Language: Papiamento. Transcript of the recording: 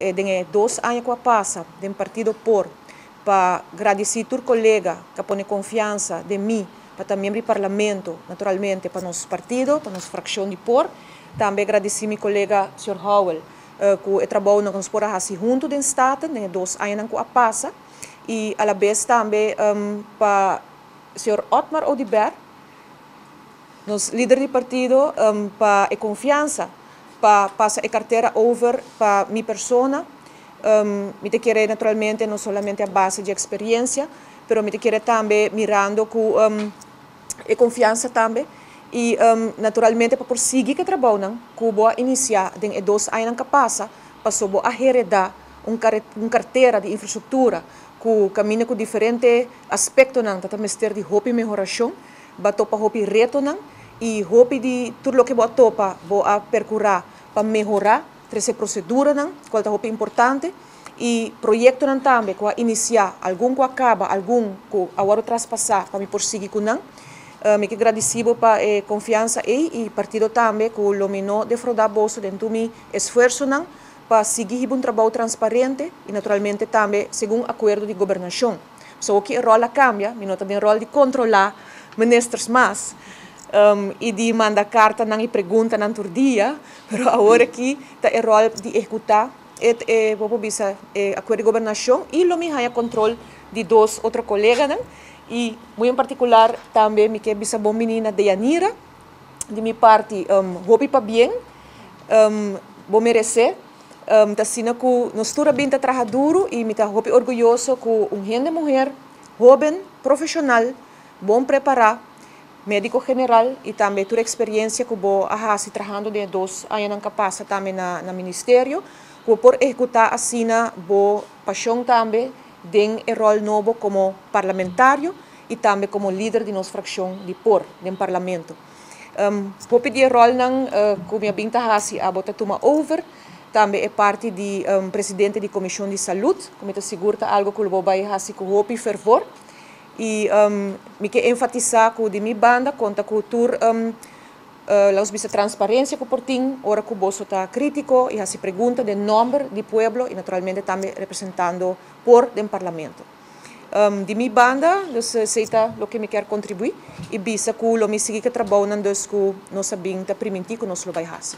Den e 2 aña ku a pasa den partido POR pa gradisí tur kolega ku a pone konfiansa den mi pa ta miembro di parlamento, naturalmente pa nos partido, pa nos frakshon di POR. Tambe gradisí mi kolega señor Howell ku e trabou ku nos por a hasi huntu den Staten den 2 aña ku a pasa i a la bes tambe pa señor Otmar Oduber, nos lider di partido, pa e konfiansa pa pasa e kartera over pa mi persona. Mi ta kere naturalmente no solamente a base di eksperensia, pero mi ta kere tambe mirando ku e konfiansa tambe i naturalmente pa prosiguí ku e trabou ku bo a inisiá den e 2 aña ku a pasa, paso bo a heredá un kartera di infrastruktura ku kaminda ku diferente aspektonan ta mester di hopi mehorashon, b'a topa hopi retonan i hopi di tur loke bo a topa bo a perkurá pa mehorá, trese proseduranan, kual ta hopi importante, i proyektonan tambe ku a inisiá, algun ku a kaba, algun ku awor traspasá pa mi por sigui ku nan. Mi ke gradisí pa e konfiansa ei i partido tambe, ku lo mi no defroudá boso den mi esfuersonan pa sigui un trabou transparente i naturalmente tambe segun akuerdo di gobernashon. So ku e ròl a kambia, mi no ta den ròl di kontrolá minister mas i di manda kartanan i preguntanan tur dia, pero awor aki ta e ròl di ehekutá e bo bisa e akuerdo di gobernashon i lo mi haya kontrol di dos otro koleganan i muy en partikular tambe mi ke bisa bon biní na Deyanira di mi parti, hopi pabien, bo meresé. Ta asina ku nos tur a bin ta traha duru i mi ta hopi orguyoso ku un hende muhé hóben, profeshonal, bon prepará, médiko general i tambe tur eksperensia ku bo a hasi trahando den 2 aña ku a pasa tambe na ministerio, ku por ehekutá asina bo pashon tambe den e ròl nobo komo parlamentario i tambe komo lider di nos frakshon di POR den parlamento. Hopi di ròlnan ku mi a bin ta hasi abo ta tuma over, tambe e parti di presidente di Komishon di Salú, ku mi ta sigur ta algu ku bo bai hasi ku hopi fervor. I mi ke enfatisá ku di mi banda konta ku tur laga bisa transparensia ku por tin ora ku boso ta krítiko i hasi pregunta den nòmber di pueblo i naturalmente tambe representando POR den parlamento. Di mi banda, dus esei ta loke mi ke kontribuí i bisa ku lo mi sigui ku e trabounan dus ku nos a bin ta primintí ku nos lo bai hasi.